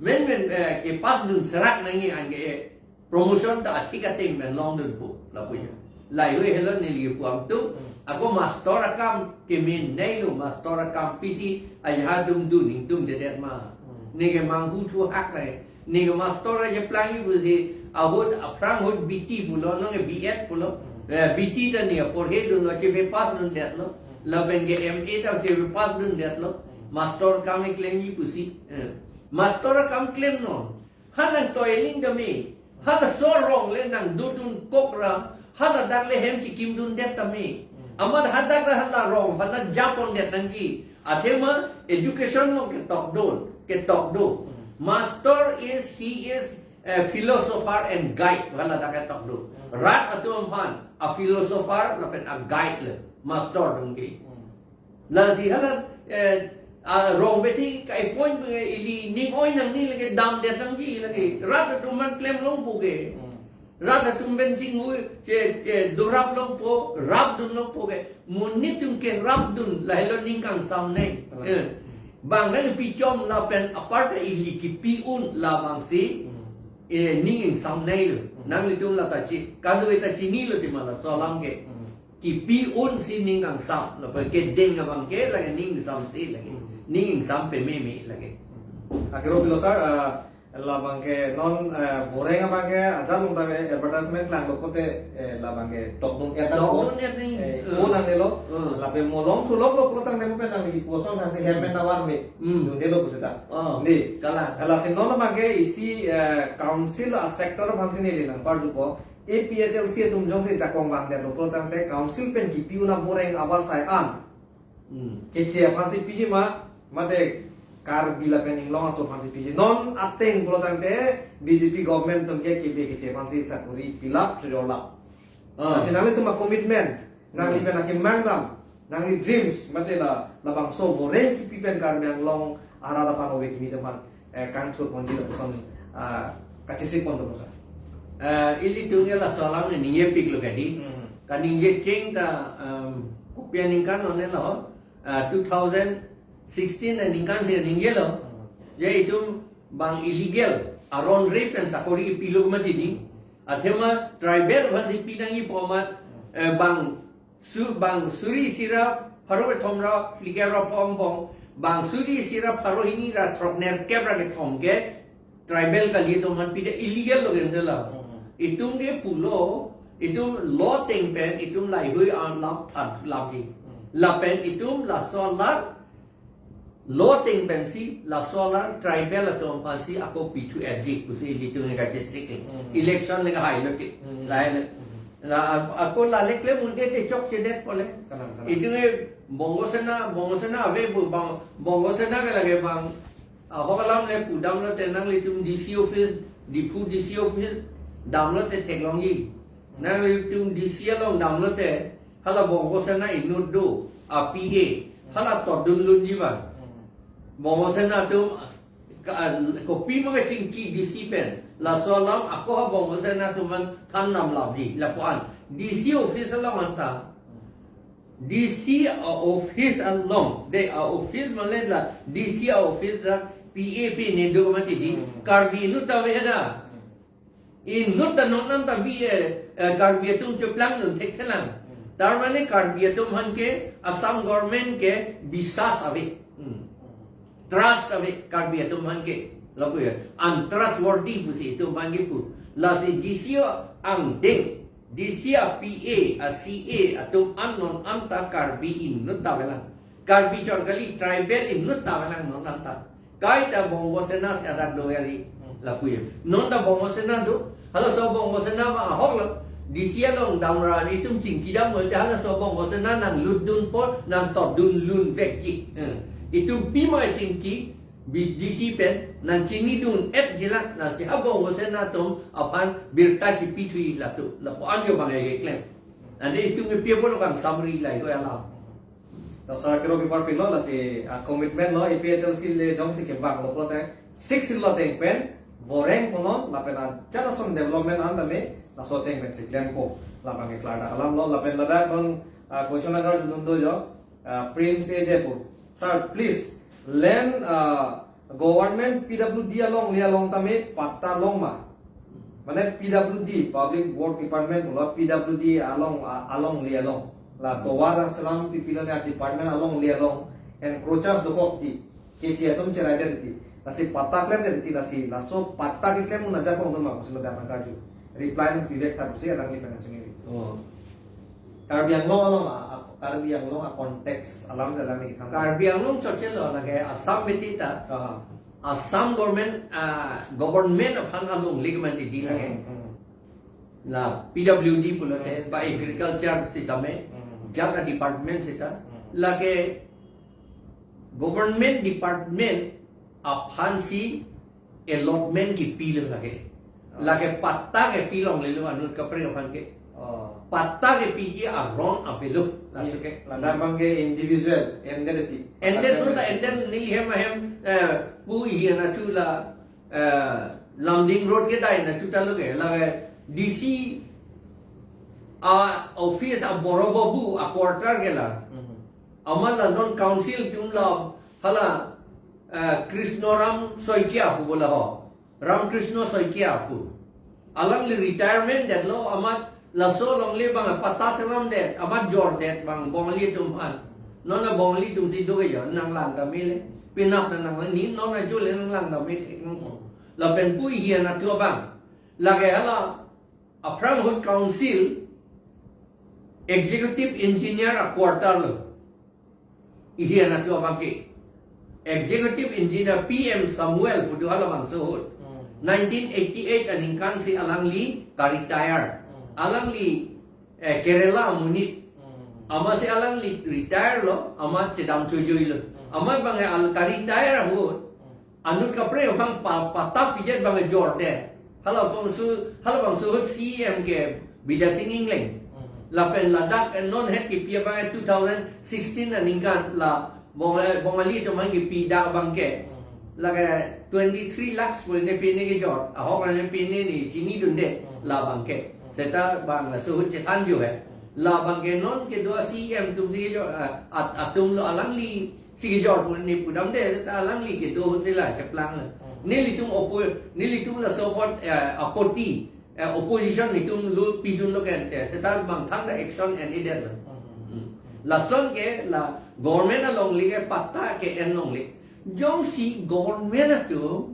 menmen, eh, kepass dun serak nangji anke, eh, promotion ta athik ateng pen longdunpo lapu ya. Lahei helo neli kepu-an atum. Hmm. Ako master akam kemenei lo, master akam piti aja dum dun ingtung dedet ma. Hmm. Ne ke manghu thu hak nai. Ne ke master aja plangji pusi ahut aphrang ahut B T pulo, non ke B Ed pulo. Hmm. Eh, B T ta ne porhe dunlo, chepass dundetlo. Hmm. Lapen ke M A ta chepass dundetlo. Hmm. Master akam keklemji pusi. Eh. Master akam klemnon. Ha nang toiling tame. Ha laso arong le nang dodun kokra. Ha ladak le hem chikim dundet tame. Hmm. Amat hadak le hala arong aphan nang japon det nangji. Athema education along ketok do, ketok do. Hmm. Master is, he is a philosopher and guide. Hala dak ketok do. Hmm. Rat atum aphan a philosopher lapen a guide le master atum ke. Hmm. Lasi hala, eh, arong besi kai point pe ili ning oi nangne lake damdet nangji lake. Rat atum aphan klem longpo ke. Hmm. Rat atum pen chinghu che, che dorap longpo, rap dun longpo ke. Monit atum ke rap dun, lahelo ning kangsam nai. Hmm. Eh. Bang nangpichom lapen apar ta ili kipi un labangsi, hmm, eh, ning ingsam nai lo. Hmm. Nanglitum lata chi, kado ta chinilo tema laso alam ke. Hmm. Kipi un si ning kangsam, lapen kedeng abangke lake ning ingsamse lake. Hmm. Ning ingsam pememe lake. Hmm. Akero pilo sir, ah, labangke non, eh, voreng abangke ajat along tame advertisement klanglo pote, eh, labangke tokdun er tokdun er nangji. Eh, hmm, o nangnelo. Hmm. Lapen mo longthu loklo pulo tangte mo pen nangli puson thangsi hem pen ta varme. Hmm. Dundelo pusita. Oh. Di. Kalang. Lasi non abangke isi, eh, council a sector aphansi neli nangparjupo. A P H L C atum jongsi jakong vangdetlo pulo tangte council pen kipi un avoreng avarsai an. Hmm. Keche aphansi piji ma, mate Karbi lapen inglong aso aphansi piji. Non ateng pulo tangte B J P government atum ke kebe keche aphansi sakori pilap chojorlap. Ah. Lasi nanglitum a commitment, nangli, hmm, pen akemang dam, nangli dreams, mate la, labangso voreng kipi pen Karbi Anglong arat aphan ove kimi atum aphan, eh, kangthur ponji lapuson, ah, kachesik pon do sir. Eh, ilitum ke laso alam ne ningjepiklo kadi. Hmm. Kaningje cheng ta, um, kopi aningkan one lo, ah, two thousand sixteen aningkan si ningjelo. Hmm. Je itum bang illegal, aron re pen sakori kepilo mati di. Athema tribal aphansi pinangji pu amat, eh, bang su-, bang suri isi ra pharo kethom ra phlikep ra pho angbong, bang suri isi ra pharo hini ra throknerkep ra kethom ke tribal kali atum aphan pide illegal lo kente la. Hmm. Itum ke pulo, itum law ateng pen, itum laheihui alam than lamji. Hmm. Lapen itum laso alam law ateng pensi, laso alam tribal atum aphansi ako pithu-etji pusi ilitum kachesik ke. Hmm. Election le kahailo ke. Hmm. Lahai le. Hmm. La, ako la le klem un-e te chokchedet pole. Kalang, kalang. Itum ke Bongo Sena, Bongo Sena ave bu bang, Bongo Sena ke lake bang, ah, ahok alam le pudamlote nanglitum D C office, Diphu D C office damlote theklongji. Nanglitum D C along damlote, hala Bongo Sena inut do, a P A, hala totdun lunji ba. Hmm. Bongo Sena atum ka, kopi ma kachingki D C pen, laso alam ako ha Bongo Sena atum aphan than namlapji, lapu-an. D C office along anta. D C a office along, de a office male la, D C a office la P A P ne do mati di, hmm, Karbi inut ta ave da. Hmm. Inut ta non anta bi, eh, eh, Karbi atum cheplangdun thekthelang. Hmm. Tar mane Karbi atum aphan ke Assam government ke biswas ave. Hmm. Trust ave Karbi atum aphan ke. Lapu ya, untrustworthy pusi itum aphan kepu. Lasi D C angdeng, D C a P A, a C A atum an non anta Karbi inut ta avelang. Karbi chor kali, tribal inut ta avelang non anta. Kaita Bongo Sena si adak do kali. Hmm. Lapu ya. Non ta Bongo Sena do. Halaso Bongo Sena abang ahok lo. D C along damra itum chingki dam mo te halaso Bongo Sena nanglutdun apot nangtotdun lun vekji. Eh. Itum pima chingki B D C pen nangchinidun-etji lang, lasi ha Bongo Sena atum aphan birta chipithuji latum. Lapu-an jo abang keklem. Ante itum ke pi apot lo kangsamri lahei alam. To sar kero pipar pilo lasi, ah, commitment lo A P H L C le jongsi kevanglo pulote six lo ateng pen voreng kono lapen ajat ason development an tame laso ateng pen si klempo, labang ke klardak alam lo. Lapen ladak non, ah, question agar jutun do jo, ah, Prince A J pu. Sir, please, land, ah, government P W D alongle along tame patta long ma? Mane P W D, Public Work Department pulo P W D along, a-, alongle along. La tovar aselam pipilone a-department alongle along encroachers dokok ti. Keche atum cherai det ti. Lasi patta klem det ti, lasi laso patta keklem un ajakong atum ma pusi ladak nangkarju. Reply nangpivek tha pusi alangli pen achungi. Oh. Karbi Anglong along a, a, Karbi Anglong a-context alam si alangli kethan. Karbi Anglong chotche lo lake Assam beti ta. Aha. Assam government, ah, government aphan alongle ke mati di lake. Hmm, hmm. La P W D pulote, Hmm. ba agriculture sitame, Hmm. jat a-department sita. Hmm. Lake government department aphan si allotment kipilo lake. Oh. Lake patta kepilonglelo anut kaprek aphan ke. Oh. Patta kepiji aron avelo lake. Iya. Ladak abang ke individual, ended ti. Ended Patta non ta ke ended neli hem ahem, eh, pu ihi anatthu la, eh, Lumding Road kedai anatthu ta lo ke, lake D C a-office a-boro babu a-quarter ke la. Mhm. Amat la non council atum la hala, eh, Krishnaram Saikia pu bola ho. Ram Krishna Saikia pu. Alangli retirement detlo, amat laso alongle abang patta selam det, amat jor det abang Bongali atum aphan. Non a Bongali atum si do ke jo, nanglang tame le. Penap ta nanglang, ne non ajo le nanglang tame thek nang. Lapen pu ihi anatthu abang. Lake hala aphrang ahut council executive engineer a-quarter lo. Ihi anatthu abang ke. Executive engineer P M Samuel pu do halabangso ahut. Hmm. Nineteen eighty-eight aningkan si alangli ka-retire. Hmm. Alangli, eh, Kerala amonit. Hmm. Amatsi alangli retire lo, amat chedamthu ajoilo. Hmm. Amat abang ke al ka-retire ahut. Hmm. Anut kaprek aphan pa, patta pidet abang jor det. Halabangso, halabangso ahut C E M ke Bidya Sing Engleng. Mhm. Lapen ladak, eh, non het kipi abang two thousand sixteen aningkan la Bong-, eh, Bongali atum aphan kipi dak abang ke. Mhm. Lake twenty-three lakhs pu ne pine kejor. Ahok ne pine ne chinidunde Mhm. labang ke. Mhm. Seta abang laso ahut chethan jo he. Mhm. Labang ke non kedo C E M atum si kejor, ah, at-, atum lo alangli si kejor pu ne pudamde, seta alangli kedo ahut si la cheplang lo. Hmm. Nelitum oppo-, nelitum laso apot, eh, apoti, eh, opposition netum lo pidunlo ke ante, seta bang thangta action en-edetlo. Hmm. Hmm. Lason ke la government alongle ke patta ke-en longle. Jongsi government atum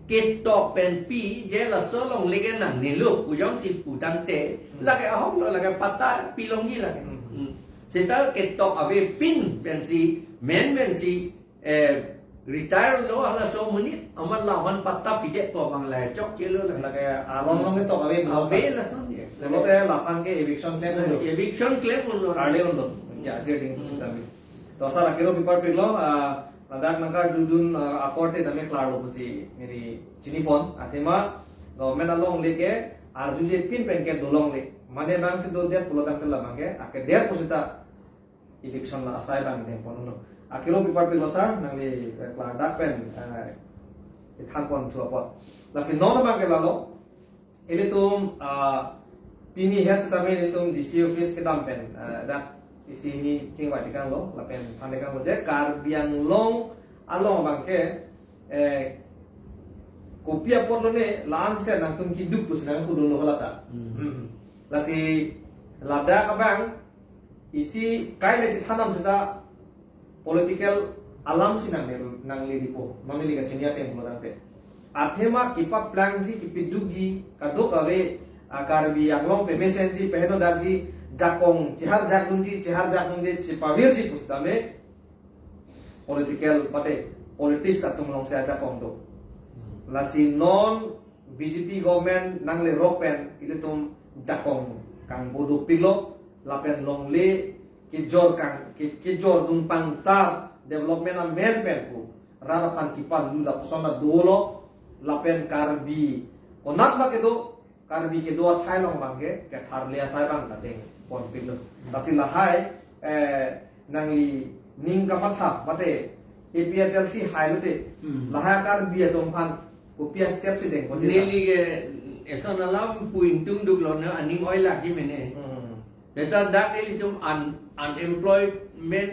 ketok pen pi je laso alongle ke nangnelo pu jongsi pu tangte, Hmm. lake ahok lo, lake patta pilongji lake. Hmm. Hmm. Seta ketok avepin pensi, men pensi, eh, retire lo halaso amonit, amat laphan patta pidetpo abang la chokchelo lake. Lake aron along ketok ave, Ave lason ke. Pulote laphan ke eviction klem unlo. Eviction klem unlo. Arle unlo. Ya, jadi Hmm. pusitame. To sar akero pipar pilo, ah, ladak nangkarjudun, ah, akorte tame klarlo pusi neli chinipon. Athema government alongle ke arjujepin pen ke dolongle. Mane abang si dodet pulo tangte labang ke, akedet pusita eviction la asai abang dengpon unlo. Akero pipar pilo sar, nangli, eh, klardak pen, eh, ithanpon thu apot. Lasi non abang ke lalo, ilitum, ah, pini het sitame ilitum D C office kedam pen, ah, dak isi hini chingvai tekanglo, lapen than tekanglo. Je Karbi Anglong along abang ke, eh, kopi apotlo ne la-an si nangtum keduk pusi nangkudunlo halata. Hmm. Hmm. Lasi ladak abang isi kaile chethandam seta political alam si nang, nangliripo, nangliri kachini ateng pulo tangte. Athema kepaplangji, kepidukji, kadokave, ah, Karbi Anglong pemesenji, pehenodakji, jakong, cheharjakdunji, cheharjakdunde, chepavirji pusitame, political, mate, politics atum alongsi ajakong do. Hmm. Lasi non B J P government nanglerok pen ilitum jakong kangbo dopiklo, lapen longle kejor kang ke, kejordun pangtar development amen pen pu rat aphan kipalu lapuson ta dolo, lapen Karbi konat ma kedo, Karbi kedo athai along abangke ketharle asai abang ta dengponpiklo. Lasi lahai, eh, nangli ning kamatha mate A P H L C hai lote, Hmm. lahai Karbi atum aphan kopi a-step si dengpon jesa. Neli ke eson alam pu ingtungduklo, ne aning oilak ji mene. Hmm. Seta dak ilitum un-, unemployment,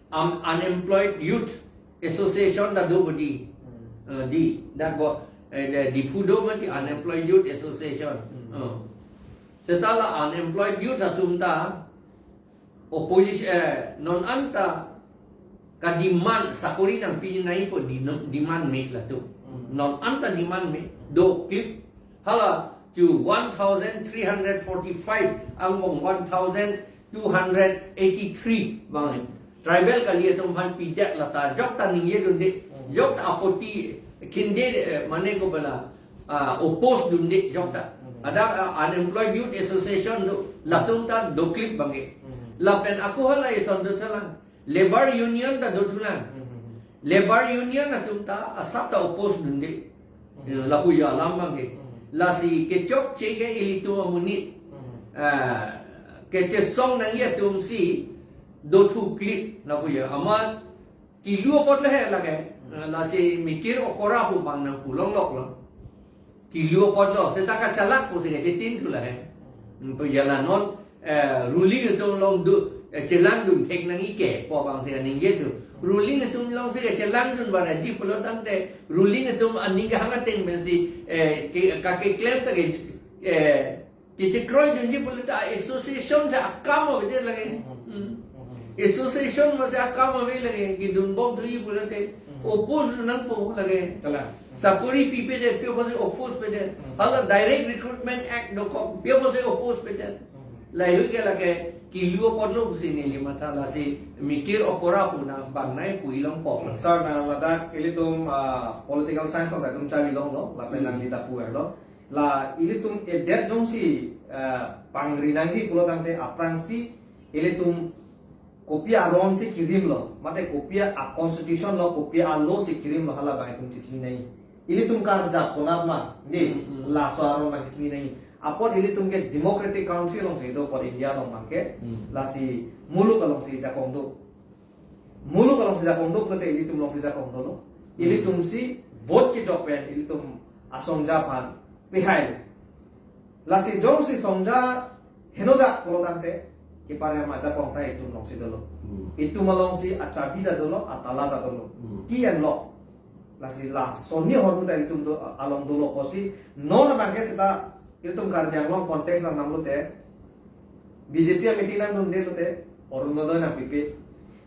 um, Unemployed Youth Association ta do bodi. Hmm. Eh, di, dak bo, eh, di, Diphu do mati Unemployed Youth Association. Hmm. Eh. Seta la unemployed youth atum ta opposition, eh, non anta ka-demand sakori nangpi nangji pu di-, demand me latum. Hmm. Non anta demand me, doklip. Hala chu one thousand three hundred forty-five angbong one thousand two hundred eighty-three abang. Tribal kali atum aphan pidet lata jokta ningjedunde, Hmm. jokta apoti khinde, eh, mane ko bala, ah, oppose dunde jokta. Hmm. Ada, ah, Unemployed Youth Association do, latum ta doklip abangke. Hmm. Lapen ako hala eson dothulang. Labour Union ta dothulang. Hmm. Labour Union atum ta asap ta oppose dunde. Hmm. Ya, lapu alam abangke. Hmm. Lasi kechokche ke ilitum amonit. Hmm. Ah, kechesong nangji atum si dothuklip lapu ya. Amat kilu apotlo he lake. Hmm. Ah, lasi mikir okora pu abang nangpu longloklo. Kilu apotlo, seta kachalak pusi kachetin thu lahai. Hmm, pu ya la non, eh, ruling atum along do, eh, chelangdun thek nangji ke pu abang si aningje thu. Ruling atum along si kachelangdun vangji pulo tangte, ruling atum aning kehang ateng pensi, eh, ke, kakeklem ta ke, eh, kechekroidunji pulo ta association si akam avedet lake. Hmm. Hmm. Association masi akam ave lake, kedunbom thuji pulote, Hmm. oppose nangpo lake. Kalang. Sakori pipedet, pi apotsi oppose pedet. Hmm. Hala Direct Recruitment Act dokok, pi apotsi oppose pedet. Hmm. Lahai ke lake kilu apotlo pusi neli matha, lasi mikir okora pu na abang nangpu-i longpo. Sir, nang ladak ilitum, ah, political science along itum charli longlo, lapen Hmm. nangli ta pu-etlo. La ilitum edet jongsi, eh, pangri nangji pulo tangte aphrangsi ilitum kopi aron si kirimlo, mate kopi a-constitution lo, kopi a-law si kirimlo, hala abang itum chechini nangji. Ilitum karjap konat ma, di, Hmm, hmm. laso aron abang chechini nangji. Apot ilitum ke democratic country alongsi do, apot India along abangke, Hmm. lasi muluk alongsi jakong do. Muluk alongsi jakong do pulote ilitum alongsi jakong dolo. Hmm. Ilitum si vote kejok pen ilitum asongja aphan pihai. Lasi jongsi songja henodak pulo tangte, kepare ma jakong ta itum alongsi dolo. Hmm. Itum alongsi achabi ta dolo, atala ta dolo. Hmm. Key and lock. Lasi lason ahormu ta itum do, along dolo pusi, non abangke seta itum Karbi Anglong context nang namlote, B J P a-meeting nangdunde lote, Orunodoi nangpipe.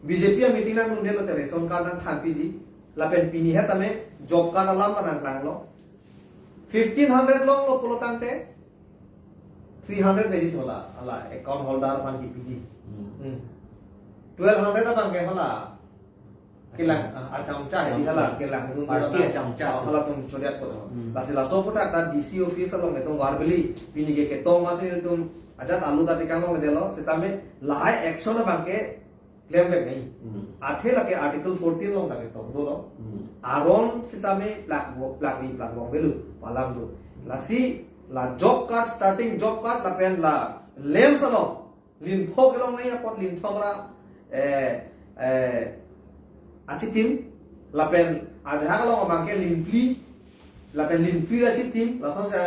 B J P a-meeting nangdunde lote, ration card nangthanpiji. Lapen pini het tame job card alam ta nangklanglo. Fifteen hundred longlo pulo tangte, three hundred veji thola, hala account holder aphan kipiji. Hmm. Hmm. Twelve hundred abangke hala kelang, ah, achamcha, di hala kelang, itum Party hala achamcha. Halatum choriat po. Hmm. Lasi laso aphuthak ta D C office along itum Warveli, pini ke ketong masi itum ajat alu ta tekang longledetlo, setame lahai action abangke klemvek nangji. Hmm. Athe lake Article fourteen along lake tong dolo. Hmm. Aron setame plak vo, plakri plakvong avelo pu alam do. Lasi la job card, starting job card lapen la LAMPS along linpho kelong nangji apot linthom ra, eh, eh, achitim, lapen ajahak along abangke linphli, lapen linphli ra achitim, lasonsi,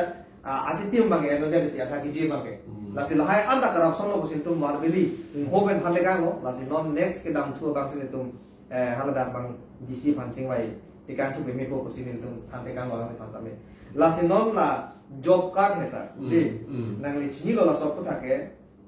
ah, achitim abangke, eno dia dia athak kiji abangke. Hmm. Lasi lahai anta corruption lo pusi itum Warveli, Hmm. ho pen thantekanglo, lasi non next kedamthu abangsi itum, eh, haladak abang D C aphan chingvai tekangthu pemepo pusi itum thantekanglo alang aphan tame. Lasi non la job card he sir, Hmm. di, Hmm. nangli chinilo laso aphuthak ke,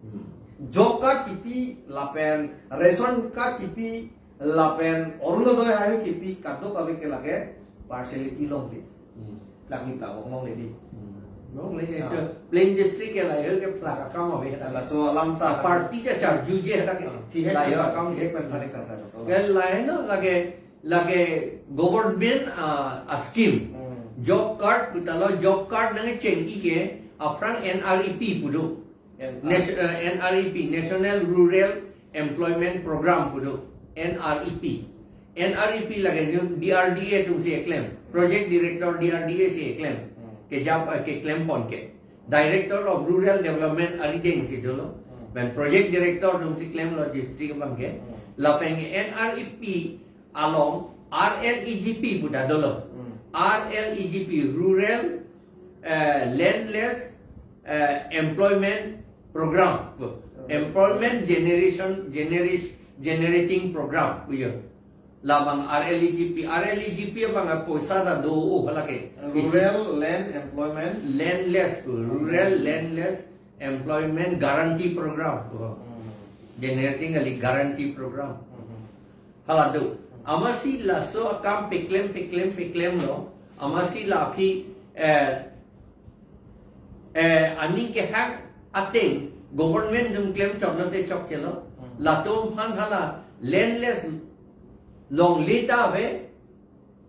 Hmm. Job card kipi, lapen ration card kipi, lapen Orunodoi hai kipi, kadokave ke lake partiality longle. Hmm. Plakri plakvong longle di. Hmm. Longle, Ah. ke plain district ke lahai ke plak akam ave. Laso alam sa. Party kacharjuje dak ke. Ah, thihek Lahai sa, akam. thihek pen tharik sa, sa, so. Ke lahai no lake, lake government, ah, a-scheme. Hmm. Job card pu ta lo, job card nangcheng-i ke aphrang N R E P pu do. N R E P. Nat-, eh, N R E P, National Rural Employment Program pu do. N R E P. N R E P lake D R D A atumsi keklem. Project Director D R D A si keklem. Hmm. Kejap, eh, keklem pon ke. Director of Rural Development arideng si dolo. Hmm. Pen Project Director atumsi klemlo district abang ke. Hmm. Lapen ke N R E P along R L E G P pu ta dolo. Hmm. R L E G P, Rural, eh, Landless, eh, Employment Program. Hmm. Employment Generation, Generis-, Generating Program pu jo. Labang R L E G P, R L E G P abang apoisa ta do, oh, halake. Rural Land Employment. Landless pu, Rural Landless Employment Guarantee Program pu. Hmm. Generating kali Guarantee Program. Hmm. Hala do. Amatsi laso akam peklem, peklem, peklem lo. Amatsi la aphi, eh, eh, aning kehang ateng government atum klem choklo te chokchelo. Hmm. Latum aphan hala landless longle ta ave,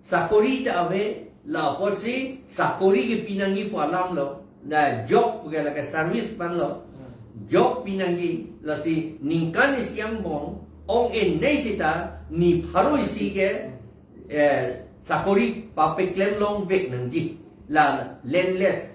sakori ta ave, la apotsi sakori kepi nangji pu alam lo. Na job ke lake service aphan lo. Hmm. Job pi nangji, lasi ningkan isi angbong ong-e nei seta ni pharo isi ke, eh, sakori papeklem longvek nangji. La landless,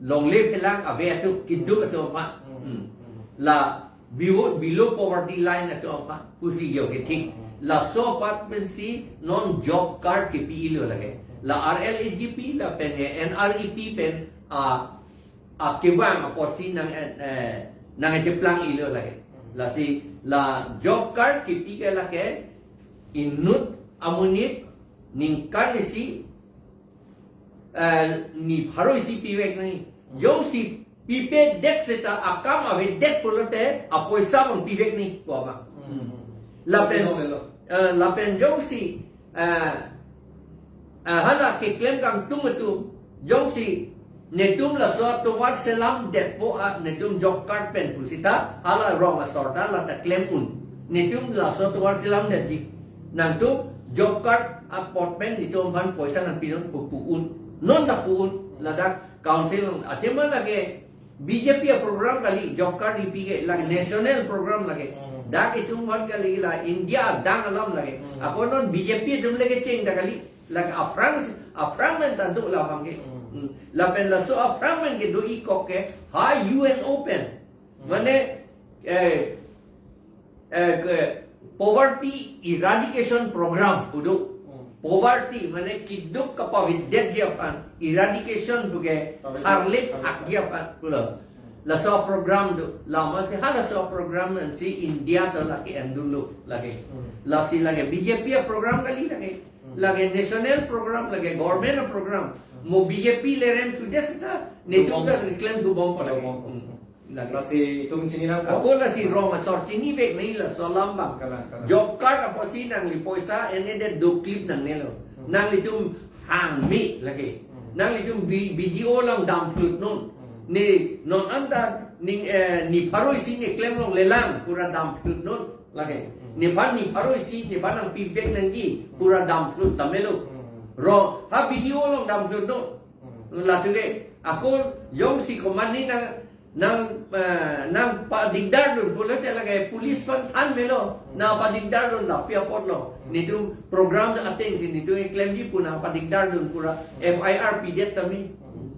longle phelang ave atum, kiduk atum aphan. Hmm. Hmm. La below, below poverty line atum aphan pusi jo kethik. Hmm. Laso apatsi non job card kepi-i lo lake. La R L E G P lapen N R E P pen, ah, ah, kevang apotsi nang, eh, eh, nangcheplang-i lo lake. Hmm. Lasi la job card kepi ke lake inut amonit ningkan isi, eh, ni pharo isi pivek nangji. Hmm. Jongsi pipedet seta akam avedet pulote apoisa abang pivek nangji pu abang. Hmm. Lapen, Lelo, lelo. Eh, lapen jongsi, eh, eh, hala keklem kangtung atum, jongsi netum laso atovar selamdetpo, ah, netum job card pen pu seta, hala rong asor ta lata klem un. Netum laso atovar selamdetji. Nangtum job card apot pen netum aphan poisa nangpinon pu pu-un. Non ta pu-un. Ladak council athema lake B J P aprogram kali, job card kepi ke, la national program lake. Hmm. Dak itum aphan kali, la India adang alam lake. Hmm. Ako non B J P atum lake cheng ta kali. Lake aphrang, aphrang pen ta do labang ke. Hmm. Hmm. Lapen laso aphrang pen kedo-i kok ke ha U N O pen. Hmm. Mane, eh, eh, ke poverty eradication program pu do. Hmm. Poverty mane kiduk kapavedetji aphan, eradication pu ke, pavedet, harlek pavedet, hakji aphan pulo. Hmm. Laso program do, la amatsi ha laso program ansi India ta lake endunlo lake. Hmm. Lasi lake B J P aprogram kali lake. Hmm. Lake national program, lake government aprogram. Hmm. Mo B J P lerem thudet seta netum ta, lubom, reklem lubom pada. Lubom. Hmm. Lake. Lasi itum chini nangpo. Ako lasi rong asor chinivek nangji laso alam abang. Kalang, kalang. Job card apotsi nangli poisa enedet doklip nangnelo. Hmm. Nanglitum hangme lake. Hmm. Nanglitum B-, B D O along damphlut non. Hmm. Ne non anta ning, eh, ni pharo isi ne klem longlelang pura damphlut non lake. Hmm. Nephan ni pharo isi nephan nangpivek nangji pura damphlut tame lo. Hmm. Ro, ha B D O along damphlut non. Hmm. Latum ke, ako jongsi komatne nang, nang, eh, nangpadikdardun pulote lake police aphan than melo, nangpadikdardun lapi apotlo. Hmm. Netum program atengsi netum keklemji pu nangpadikdardun pura F I R pidet tame. Hmm.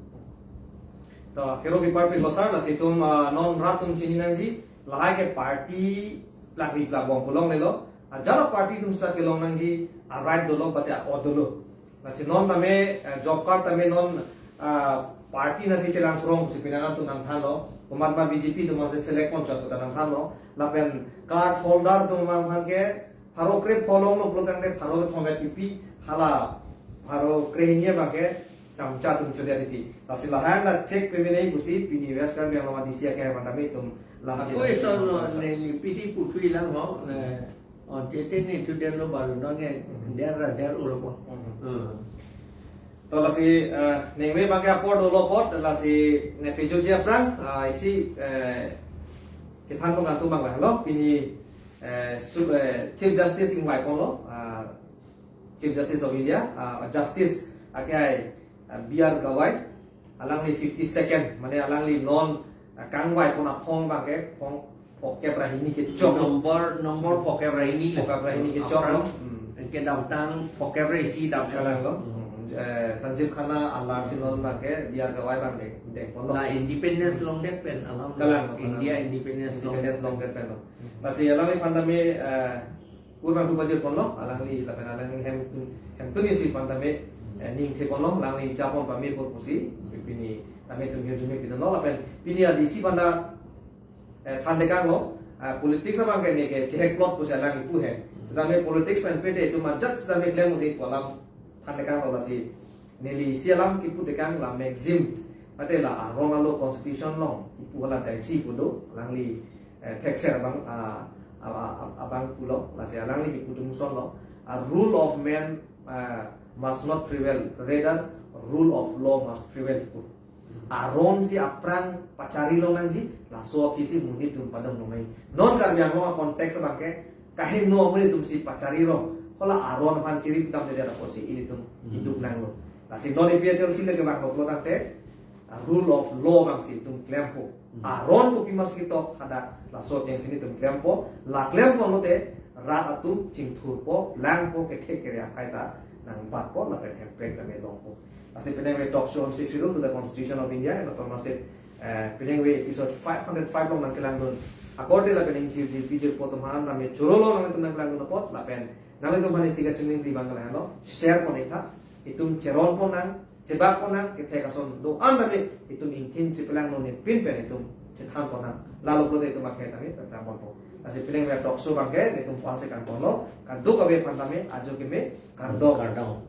To, kero bipar pi lo sir, lasi itum, ah, non rat atum chini nangji, lahai ke party plak ri plak bom pu longlelo. Ah, jala party atum seta kelong nangji, ah, right dolo, bate, ah, ot dolo. Lasi non tame, eh, job card tame non, ah, party nasi chelang krong pusi penang atum nangthanlo. Komat ma B J P atum masi select pon chot ta nangthanlo. Lapen card holder atum aphan ke pharo kre-pho longlo pulo tangte pharo kethom-et kipi, hala pharo kre-hini abang ke chamcha atum chodet titi. Lasi lahai ta check peme nangji pusi pini West Karbi Anglong D C akehai aphan tame itum lam. Ako ison lo, neli pisi puthui lang ho, ne, on tete ne thudet lo baru non ne, der ra der ulo po. Hmm. Hmm. To lasi, eh, ningve abang ke apor dolo apot, lasi ne pejoji aphrang, ah, isi, eh, kethan pon kangtung abang lahelo, pini, eh, su-, eh, Chief Justice ingvai ponlo, ah, Chief Justice of India, ah, Justice akehai uh, B R Gawai, alangli fifty-second, mane alangli non, uh, kangvai pon aphong abangke phong phongkep ra hini kechok. Number, number phongkep ra hini. Phongkep ra hini kechok. Aphrang. Hmm. Kedamtang phongkep ra isi dam. Kalang lo. Hmm. Eh, Sanjeev Khanna alar si non abangke B R Gawai abang deng, deng ponlo. La independence longdet pen alam. Kalang lo, India kalang. Independence longdet. Independence longdet pen lo. Hmm. Lasi alangli aphan tame, eh, kurang tu bajir ponlo, alangli lapen alangli hem, hemtun isi aphan tame, eh, ning the ponlo, alangli japon pame pur pusi, pini tame tum hirjume pidunlo, lapen pini adi isi aphan ta, eh, than tekanglo, eh, politics abangke neke chehek plot pusi alangli pu he. Setame politics pen pede itum ajat setame klem un-e pu alam than tekanglo lasi. Neli isi alam kipu tekang la maxim, mate la aron alo constitution along kipu hala daisi pu do, alangli, eh, thekser abang, ah, ah, ah, ah, abang pulo, lasi alangli kipu tum sonlo, a rule of man, ah, must not prevail, rather rule of law must prevail pu. Aron si aphrang pachari longnangji, laso aphi si monit atum padam longnang. Non Karbi Anglong a-context abangke, kaheno amonit atum si pachari rong, hala aron aphan chiri pidam dede apotsi ilitum Hmm. kiduk nanglo. Lasi non A P H L C le kevang loklo tangte, a rule of law abang si itum klempo. Hmm. Aron kopi ma si ketok hadak laso ateng si nelitum klempo, la klempo lote rat atum chingthurpo, langpo, kethek kere aphai ta nangbatpo, lapen hemprek tame longpo. Lasi penang ave talk show on Sixth Schedule to the Constitution of India and Autonomous State, eh, penang ave episode five hundred five along nangkelangdun akorte lapen ingjirji pijirpo atum aphan tame choro along nangtum nangkelangdun apot, lapen nanglitum aphan isi kachingvai abang ke lahenlo, share pon-ik tha, itum cheron ponnang, chebak ponnang, kethek ason do-an tame itum ingthin chepelangno, nepin pen itum chethan ponnang. Lalo pulote itum akhei tame pepram ponpo. Lasi penang ave talk show abangke nelitum aphan si kangtonlo, kadokave aphan tame ajo keme, kardom. Kardom.